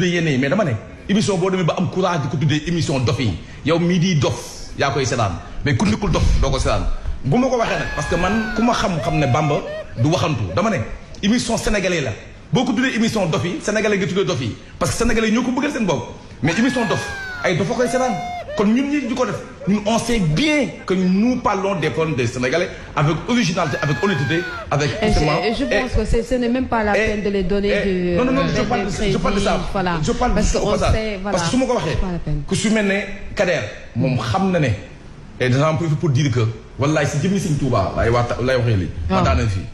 tuddee yenn yi mais dama ne émission boo demee ba am courage di ko tuddee émission dof yi yow mii di dof yaa koy seetaan mais ku nekkul dof doo ko seetaan bu ma ko waxee nag parce que man ku ma xam-xam ne Bamba du waxantu dama ne émission sénégalais la boo ko tuddee émission dof yi sénégalais nga tuddee dof yi parce que sénégalais ñoo ko bëggal seen bopp mais émission dof ay dofa koy seetaan kon ñun ñi di ko def ñun on sait bien que nous parlons des problèmes des Sénégalais avec originalité, avec honnêteté, avec je pense que ce n'est même pas la peine de les donner du. Non, je parle de ça. Voilà. Je parle parce de ça. Parce que su ma ko waxee ku su mel ne Kader moom xam na ne et j'en profite pour dire que wallaay si jëmmi Sëñ Tuubaa lay waxee lii. waaw daanaka fii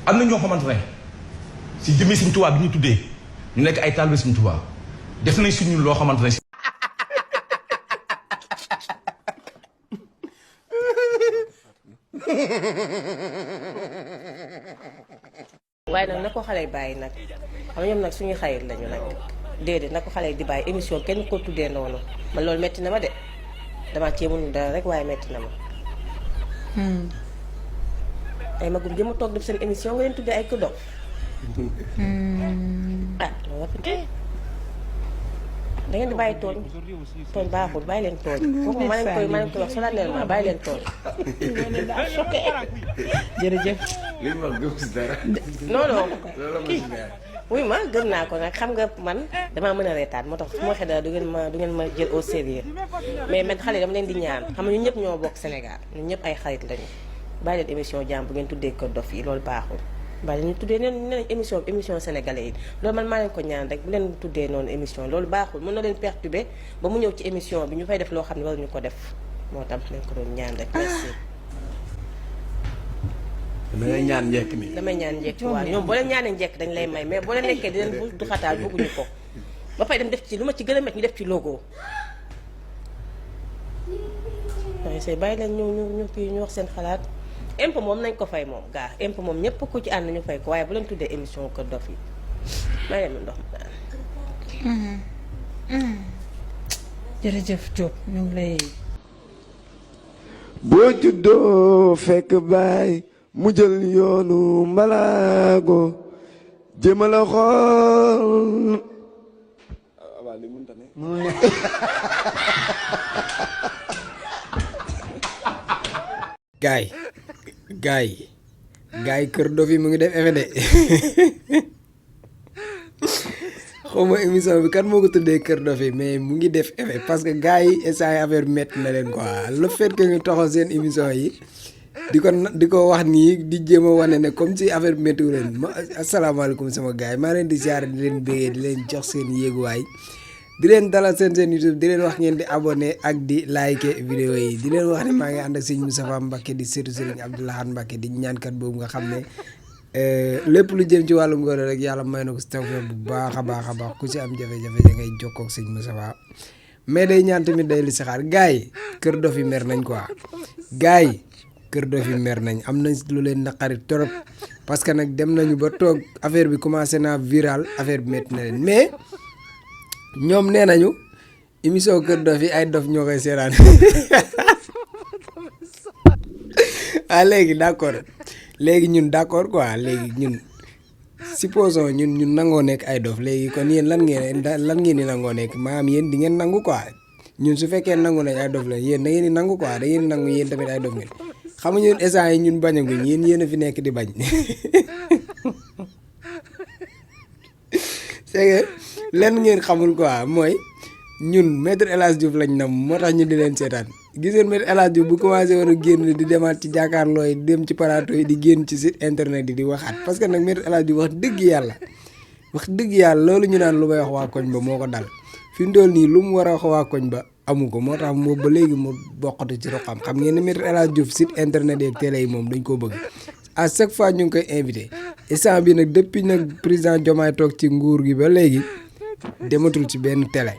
am na ñoo xamante ne si jëmmi Sëñ Tuubaa bi ñu tuddee ñu nekk ay taalibe Sëñ Tuubaa def nañ suñu loo xamante ne. waaye nag na ko xale yi bàyyi nag xam ñoom nag suñuy xarit lañu nag déedéet na ko xale yi di bàyyi émission kenn ko tuddee noonu man loolu metti na ma de dama cee mënul dara rek waaye metti na ma. ay magum jëm a toog def seen émission nga leen tuddee ay ku dof. ah loolu rafetlu da ngeen di bàyyi tooñ baaxul bàyyi leen tooñ. kooku ma leen koy wax solennellement bàyyi leen tooñ. jërëjëf. li mu wax gëm si dara. non oui ma gëm naa ko nag xam nga man damaa mën a reetaan moo tax fu ma waxee dara du ngeen ma jël au sérieux mais man xale dama leen di ñaan xam nga ñun ñëpp ñoo bokk Sénégal ñun ñëpp ay xarit lañu bàyyi leen émission jàmm bu ngeen tuddee ko dof yi loolu baaxul. bàyyi leen ñu tuddee nee nañ émission sénégalais yi loolu man maa leen ko ñaan rek bu leen tuddee noonu émission loolu baaxul mën na leen perturber ba mu ñëw ci émission bi ñu fay def loo xam ne waruñu ko def moo tax leen ko doon ñaan rek merci. damay ñaan njëkk mi. damay ñaan njëkk waaw ñoom boo leen ñaanee njëkk dañ lay may mais boo leen nekkee di leen du xataal bëgguñu ko ba fay dem def ci lu ma ci gën a met ñu def ci logo. waaye say bàyyi leen ñu wax seen xalaat. impôt moom nañ ko fay moom gaa impôt moom ñëpp ku ci ànd ñu fay ko waaye bu leen tuddee émission Kër Dof yi may leen ndox ma naan. jërëjëf Diop ñu ngi lay. boo juddoo fekk baay mu jël yoonu malaago jéema la xool. waaw li mënta ne. gaay Kër Dof yi mu ngi def effet de xawma émission bi kan moo ko tuddee Kër Dof yi mais mu ngi def effet parce que gars yi essayé affaire métti na leen quoi le fait que ñu taxaw seen émission yi di ko wax nii di jéem a wane ne comme si affaire bi méttiwu leen ma asalaamaaleykum sama gars yi maa leen di ziar di leen bégee di leen jox seen yéeguwaay di leen dalal seen YouTube di leen wax ngeen di abonné ak di like vidéo yi di leen wax ne maa ngi ànd ak sëñ Moustapha Mbacké di sëtu Sëriñ Abdou Lahad Mbacké di ñaankat boobu nga xam ne lépp lu jëm ci wàllum ngóor rek yàlla may na ko si tawfeex bu baax a baax ku si am jafe-jafe da ngay jokkoo ak sëñ Moustapha mais day ñaan tamit day li saxaar gars yi Kër Dof yi mer nañ quoi gars yi Kër Dof yi mer nañ am nañ lu leen naqari trop parce que nag dem nañu ba toog affaire bi commencé naa viral affaire bi métti na leen mais ñoom nee nañu émission Kër Dof yi ay dof ñoo koy seetaan léegi d'accord léegi ñun d'accord quoi léegi ñun supposons ñun nangoo nekk ay dof léegi kon yéen lan ngeen di nangoo nekk maanaam yéen di ngeen nangu quoi ñun su fekkee nangu nañ ay dof la yéen da ngeen di nangu quoi da ngeen di nangu yéen tamit ay dof ngeen xam nga ñun instant yi ñun bañaguñ yéen a fi nekk di bañ c'est que lenn ngeen xamul quoi mooy ñun maître El Hadj Diouf lañ nam moo tax ñu di leen seetaan gis ngeen maître El Hadj Diouf bu commencé woon a génn di demaat ci jàkkaarloo yi dem ci plateau yi di génn ci site internet yi di waxaat parce que nag maître El Hadj Diouf wax dëgg yàlla loolu ñu naan lu may wax waa koñ ba moo ko dal fi mu toll nii lu mu war a wax waa koñ ba amu ko moo tax moom ba léegi mu bokkatu ci roqam xam ngeen ne maître El Hadj Diouf site internet yi ak télé yi moom dañ koo bëgg à chaque fois ñu ngi koy invité instant bi nag depuis nag président Diomaye toog ci nguur gi ba léegi dematul ci benn télé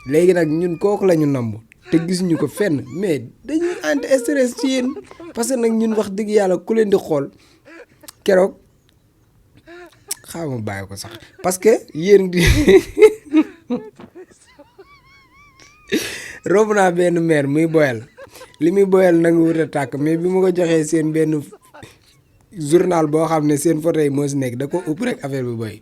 léegi nag ñun kooku la ñu namb te gisuñu ko fenn mais dañuy anti stress ci yéen parce que nag ñun wax dëgg yàlla ku leen di xool keroog xaaral ma bàyyi ko sax parce que yéen di romb naa benn maire muy boyal li muy boyal nanga wut a tàkk mais bi ma ko joxee seen benn journal boo xam ne seen photo yi moo si nekk da ko ëpp rek affaire bi boy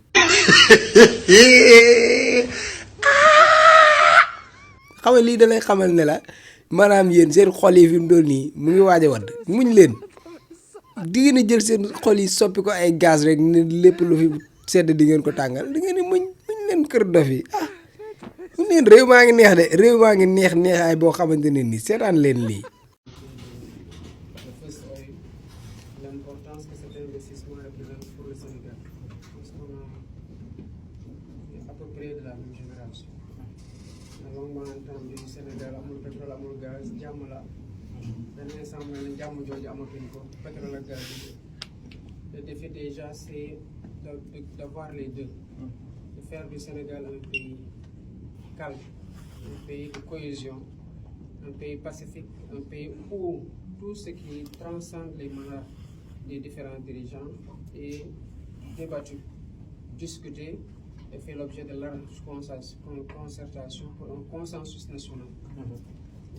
xam nga lii da lay xamal ne la maanaam yéen seen xol yi fi mu doon nii mu ngi waaj a wadd muñ leen di ngeen a jël seen xol yi soppi ko ay gaz rek ne lépp lu fi sedd di ngeen ko tàngal di ngeen di muñ leen kër dof yi muñ leen réew maa ngi neex de réew maa ngi neexaay boo xamante ne nii seetaan leen lii. L'importance que cet investissement représente pour le Sénégal. Parce qu'on est à peu près de la même génération. On a longuement entendu Sénégal amul pétrole amul gaz jàmm la. benn instant mel ne jàmm jooju amatuñ ko pétrole ak gaz bi. Le défi déjà c'est d'avoir les deux. De faire du Sénégal un pays calme, un pays de cohésion, un pays pacifique, un pays où tout ce qui transcende les mandats des différents dirigeants est débattu, discuté et fait l'objet de large concertation pour un consensus national.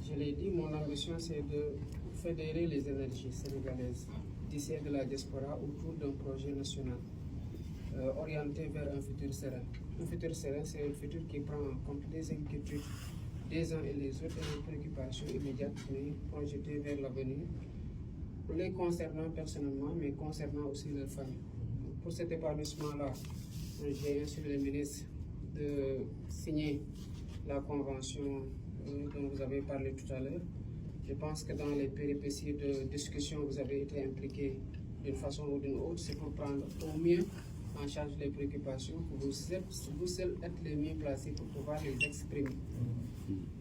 Je l'ai dit, mon ambition c'est de fédérer les énergies sénégalaises d'ici et de la diaspora autour d'un projet national orienté vers un futur serein. Un futur serein, c'est un futur qui prend en compte les inquiétudes des uns et les autres et les préoccupations immédiates, mais projetées vers l'avenir, les concernant personnellement, mais concernant aussi leur famille. Pour cet épanouissement-là, j'ai instruit le ministre de signer la convention dont vous avez parlé tout à l'heure. Je pense que dans les péripéties de discussion, vous avez été impliqués d'une façon ou d'une autre. C'est pour prendre au mieux en charge les préoccupations, pour vous seuls être les mieux placés pour pouvoir les exprimer.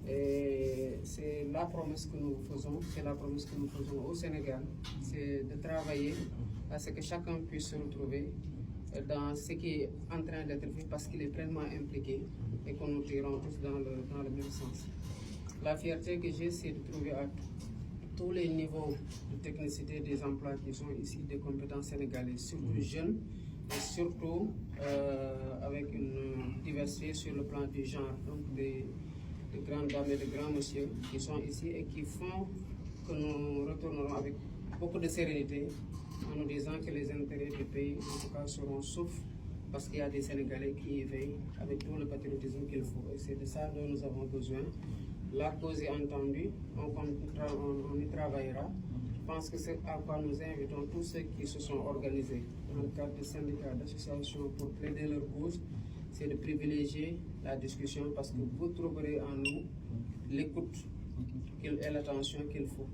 Et c'est la promesse que nous faisons, au Sénégal, c'est de travailler à ce que chacun puisse se retrouver dans ce qui est en train d'être fait parce qu'il est pleinement impliqué et que nous tirons tous dans le même sens. La fierté que j'ai, c'est de trouver à tous les niveaux de technicité des emplois qui sont ici des compétences sénégalaises, surtout jeunes et surtout avec une diversité sur le plan du genre, donc de grandes dames et de grands messieurs qui sont ici et qui font que nous retournerons avec beaucoup de sérénité en nous disant que les intérêts du pays en tout cas seront sauf parce qu'il y a des Sénégalais qui y veillent avec tout le patriotisme qu'il faut et c'est de ça dont nous avons besoin. La cause est entendue, on y travaillera. Je pense que c'est à quoi nous invitons tous ceux qui se sont organisés dans le cadre de syndicats, d'associations pour plaider leur cause, c'est de privilégier la discussion parce que vous trouverez en nous l'écoute et l'attention qu'il faut.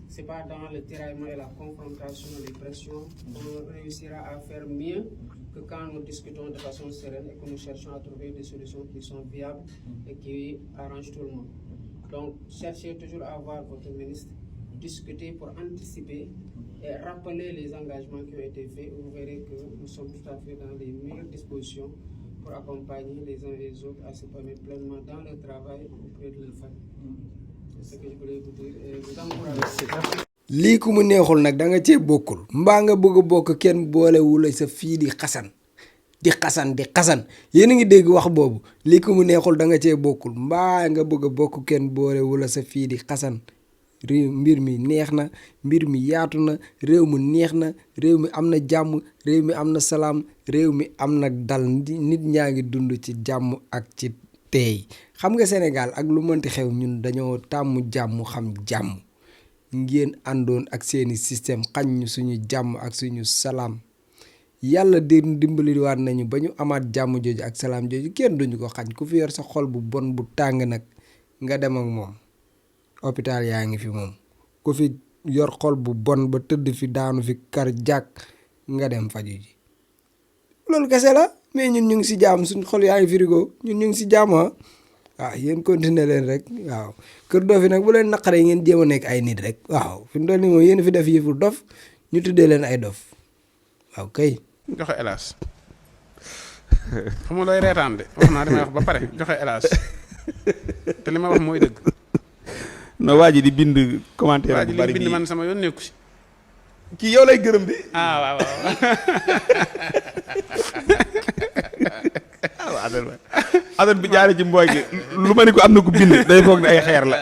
C'est pas dans le tiraillement et la confrontation, les pressions qu'on réussira à faire mieux que quand nous discutons de façon sereine et que nous cherchons à trouver des solutions qui sont viables et qui arrangent tout le monde. Donc, cherchez toujours à voir votre ministre, discuter pour anticiper et rappeler les engagements qui ont été faits. Vous verrez que nous sommes tout à fait dans les meilleures dispositions pour accompagner les uns et les autres à s'épanouir pleinement dans leur travail auprès de leur famille. C'est ce que je voulais vous dire et vous encourager. lii ku mu neexul nag da nga cee bokkul mbaa nga bëgg a bokk kenn boolewula sa fii di xasan yéen a ngi dégg wax boobu lii ku mu neexul da nga cee bokkul mbaa nga bëgg a bokk kenn boolewula sa fii di xasan réew mbir mi neex na mbir mi yaatu na réew mi neex na réew mi am na jàmm réew mi am na salaam réew mi am na dal nit ñaa ngi dund ci jàmm ak ci teey xam nga Sénégal ak lu mënti xew ñun dañoo tàmm jàmm xam jàmm ngeen àndoon ak seeni système xañ ñu suñu jàmm ak suñu salaam yàlla dimbali waat nañu ba ñu amaat jàmm jooju ak salaam jooju kenn duñu ko xañ ku fi yor sa xol bu bon bu tàng nag nga dem ak moom hôpital yaa ngi fi moom ku fi yor xol bu bon ba tëdd fi daanu fi kar jàkk nga dem faju ji loolu kese la mais ñun ñu ngi si jàmm suñu xol yaa ngi frigo ñun ñu ngi si jàmm waaw yéen continuer leen rek waaw kër dof yi nag bu leen naqaree ngeen jéem a nekk ay nit rek waaw fi mu toll nii moom yéen fi def yëfu dof ñu tuddee leen ay dof waaw kay. joxe hélas xam nga looy reetaan de wax naa damay wax ba pare joxe hélas te li ma wax mooy dëgg. no waa ji di bind commentaire waa ji bu bari li bind man sama yoon nekku si. kii yow lay gërëm de. waaw. Assane bi jaaree ci mbooy gi lu ma ni ko am na ku bind day foog ne ay xeer la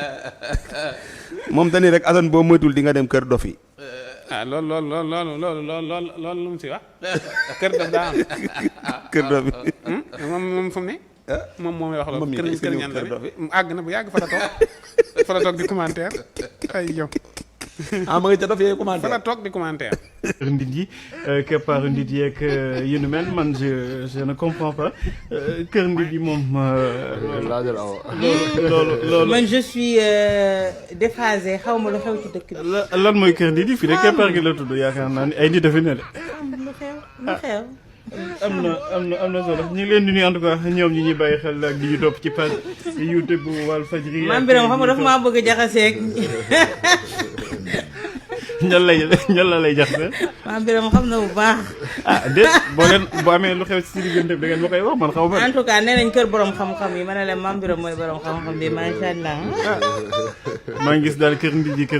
moom dañuy rek Assane boo moytul di nga dem kër dof yi. loolu lu mu si wax kër dof daa am kër dof bi. moom fu mu ne. moom moo may wax loolu. moom kër mii kër ñan la àgg na bu yàgg fa la toog di commentaire ay yow. ma nga ca dof yee commentaire. fa la toog di commentaire. nit yi keppaaru nit yeeg yu nu mel man je ne comprends pas kër nit yi moom. loolu man je suis déphasé xaw ma lu xew ci dëkk bi. lan mooy kër nit yi fii de keppaar gi la tudd yaakaar naa ni ay nit dafa ne de. lu xew. am na solo ñu ngi leen di nuyu en tout cas ñoom ñi ñuy bàyyi xel ak di ñu topp ci page YouTube bu Walfadjri. maam Birame xam nga dafa maa bëgg a jaxaseeg. ñan la lay jaxase. maam Birame xam na bu baax. déet boo amee lu xew ci diggante bi da ngeen ma koy wax man xaw ma. en tout cas nee nañ kër borom xam-xam yi ma ne leen maam Birame mooy borom xam-xam bi macha allah. maa ngi gis daal kër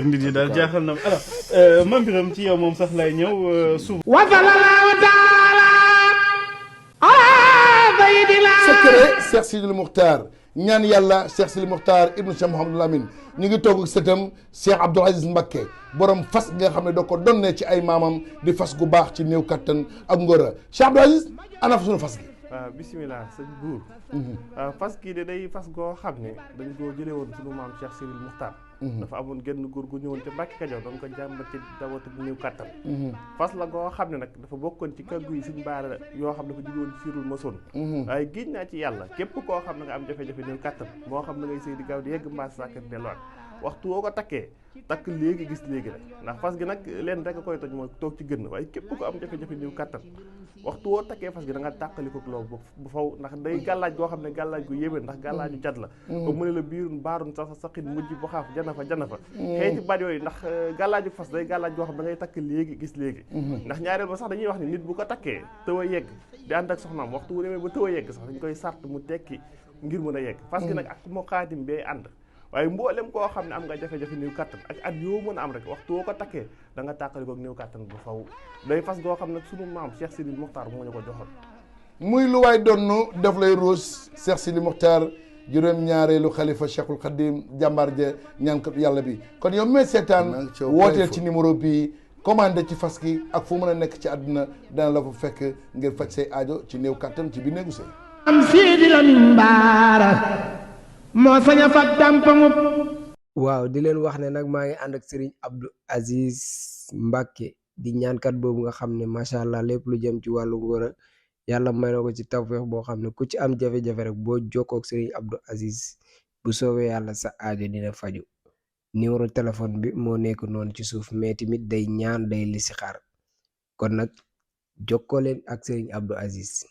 nit yi daal jaaxal na ma alors maam Birame ci yow moom sax lay ñëw suuf. secret Cheikh Sidil Muxtaar ñaan yàlla Cheikh Sidil Muxtaar ibnu Cheikh Mouhamadul Amin ñu ngi toog ak sëtam Cheikh Abdoul Aziz Mbacké borom fas nga xam ne da ko donnee ci ay maamam di fas gu baax ci néew kattan ak ngóora Cheikh Abdoul Aziz ana fa sunu fas gi. waaw bisimilah sëñ buur. fas kii de day fas goo xam ne dañ koo jëlee woon sunu maam Cheikh Sidil Muxtaar. dafa amoon genn góor gu ñëwoon te Mbàkke Kajoor doon ko jàmbat ci dawatu bu néew kattan. fas la goo xam ne nag dafa bokkoon ci kàggu yi suñ baara yoo xam ne dafa jóge woon siirul masoon. waaye géej naa ci yàlla képp koo xam ne nga am jafe-jafe néew kattan moo xam ne ngay sëy di gaaw di yegg mbaas sàkkat delluwaat waxtu woo ko takkee takk léegi gis léegi rek ndax fas gi nag leen rek a koy toj mooy toog ci gën waaye képp ko am jafe-jafe néew kattan waxtu woo takkee fas gi da nga tàqali ko loolu bu faw ndax day gàllaaj goo xam ne gàllaaj gu yéeme ndax gàllaaju cat la ba mu ne la biirun baarun sax saqin mujj bu xaaf jana fa xëy ci baat yooyu ndax gàllaaju fas day gàllaaj goo xam ne da ngay takk léegi gis léegi ndax ñaareel ba sax dañuy wax ni nit bu ko takkee tëw a yegg di ànd ak soxnaam waxtu wu demee ba tëw a yegg sax dañ koy sart mu tekki ngir mën a yegg fas gi nag ak moo xaatim bee ànd waaye mboolem koo xam ne am nga jafe-jafe néew kattan ak at yoo mën a am rek waxtu woo ko takkee da nga tàqali koog néew kattan bu faw day fas goo xam ne sunu maam Cheikh Sidil Muxtaar moo ñu ko joxoon muy lu waay donnu daf lay ruus Cheikh Sidil Muxtaar juróom-ñaareelu xalifa Cheikhul Khadim jàmbaar ja ñaan ko yàlla bi kon yow mee seetaan wooteel ci numéro bii commandé ci fas gi ak fu mën a nekk ci àdduna dana la fa fekk ngir faj say aajo ci néew kattan ci biir néegu sëy am Sidi Lamin Baara moo sañ a fat dàmpamu. waaw di leen wax ne nag maa ngi ànd ak Serigne Abdou Aziz Mbacké di ñaankat boobu nga xam ne macha allah lépp lu jëm ci wàllu ngóora yàlla may na ko ci tawfeex boo xam ne ku ci am jafe-jafe rek boo jokkoo ak Serigne Abdou Aziz bu soobee yàlla sa aajo dina faju numéro téléphone bi moo nekk noonu ci suuf mais tamit day ñaan day listixaar kon nag jokkoo leen ak Serigne Abdou Aziz.